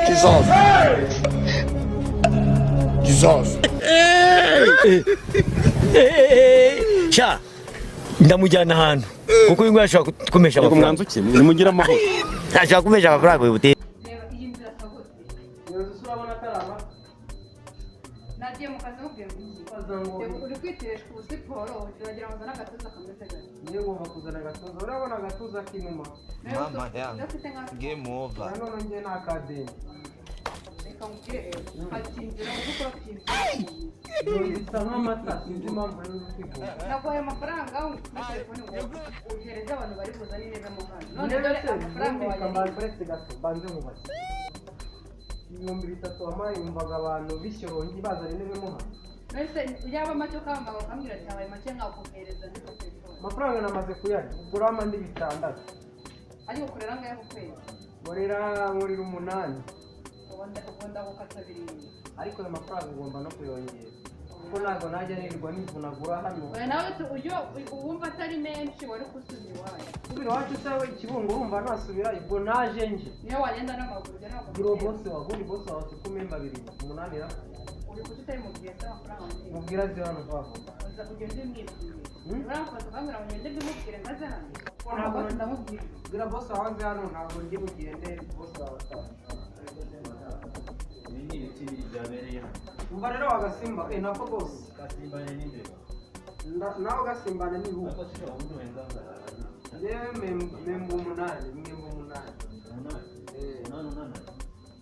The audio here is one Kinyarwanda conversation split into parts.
Jesus. Jesus. Sha, ndamujyana ahantu kuko uyu nguyu ashobora kumesha Yego. amafaranga. Mwanzuki nimugire amahoro. Ashobora kumesha amafaranga uyu butike. Reba iyi nzira akabutse. Iyo nzu se urabona atari amata? Nagiye mu kazi mubwira ngo iki? Baza ngo Uri kwitireshwa ubusiporo, uragira ngo uzane agatuza kameze gake. Niyo ngomba kuzana agatuza, urabona agatuza k'inuma. Mama yangu. Udafite nka Game over. Nanone njye ni akadeni. Reka nkubwire rero, hakinzira uzi ukora Iyo nzu isa nk'amata, sinzi impamvu rero uri kwigunga. Naguhaye amafaranga kuri telefone ngo uhereze abantu bari buzane neza mu hano, none dore amafaranga wayariye. Uretse gato mbanze nkubaze, 3000 wampaye, wumvaga abantu b'Ishyorongi bazana intebe mo hano? None yaba make ukambara ukambwira ati habaye make, nkakohereza ndi kuri telefone. Amafaranga namaze kuyarya, ubwo urama andi 600. Ariko ukorera angahe ku kwezi? Nkorera 8. Ubwo ndagukata 7. Ariko ayo mafaranga ugomba no kuyongera, kuko ntabwo najya nirirwa nivunagura hano. Oya, nawe uyo uwumva atari menshi wari gusubira iwanyu. Subira iwacu se Ikibungo, urumva nasubira ubwo naje nje? Niyo wagenda n'amaguru ujya ntabwo. Biro bosi wawe, ubundi bosi wawe si kumemba 7 8 ra. Uri kuki utabimubwiye se amafaranga wongeye? Mubwira azi hano vuba vuba. Uza ugende umwibwire. Hmm? Uramfata ukambwira ngo ngende mbimubwire ngaze hano. Ntabwo. Ntabwo ndamubwira. Bwira bosi wawe aze hano, ntabwo ndi bugende bosi wawe ataje. Ibi ni ibiti byabereye hano. Umva rero wagasimba, nako bosi. Gasimbane n'imbeba. Nawe gasimbane n'ihugu. Ariko se ubundi wenda ngana? Njyewe memba 8, memba 8. 8? Eh. 8 unanarya?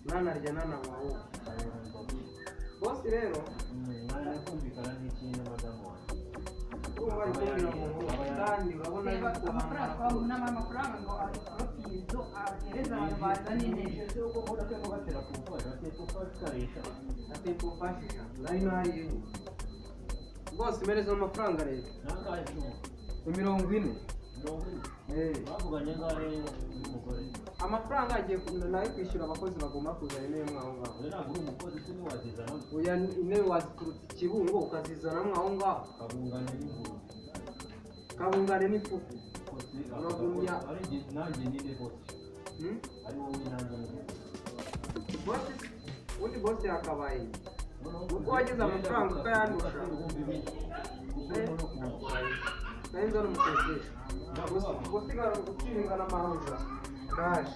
Nanarya nananywa wowe. Bosi rero. Mwana kumvikana n'iki na madamu wanjye? Urumva ari kumbwira ngo nkuru, kandi urabona Reba yuko amafaranga twabona, amafaranga ngo akorope inzu ahereze abantu bazana intebe. Gatera ku bufasha, gatera. Atekufashisha nari nariye nyine. Rwose mpereza amafaranga rero. Nangahe se ubu? Ni 40. 40? Eh. Bavuganye angahe n'umugore? Amafaranga agiye nayo kwishyura abakozi bagomba kuzana intebe mwaho ngaho. Oya, ntabwo uri umukozi se, ntiwazizana? Oya, intebe waziturutse Ikibungo ukazizana mwaho ngaho. Kabungane n'ingurube. Kabungane n'ifuku. Kose. Uragumya. Ari njye nanjye ninde bose? Hmm? Ari wowe nanjye ninde? Bosi, ubundi bosi yakabaye ubwo wagize amafaranga ukayandusha. Nari nzana umukodesha gusigara gutsindwa n'amahuza ndaje.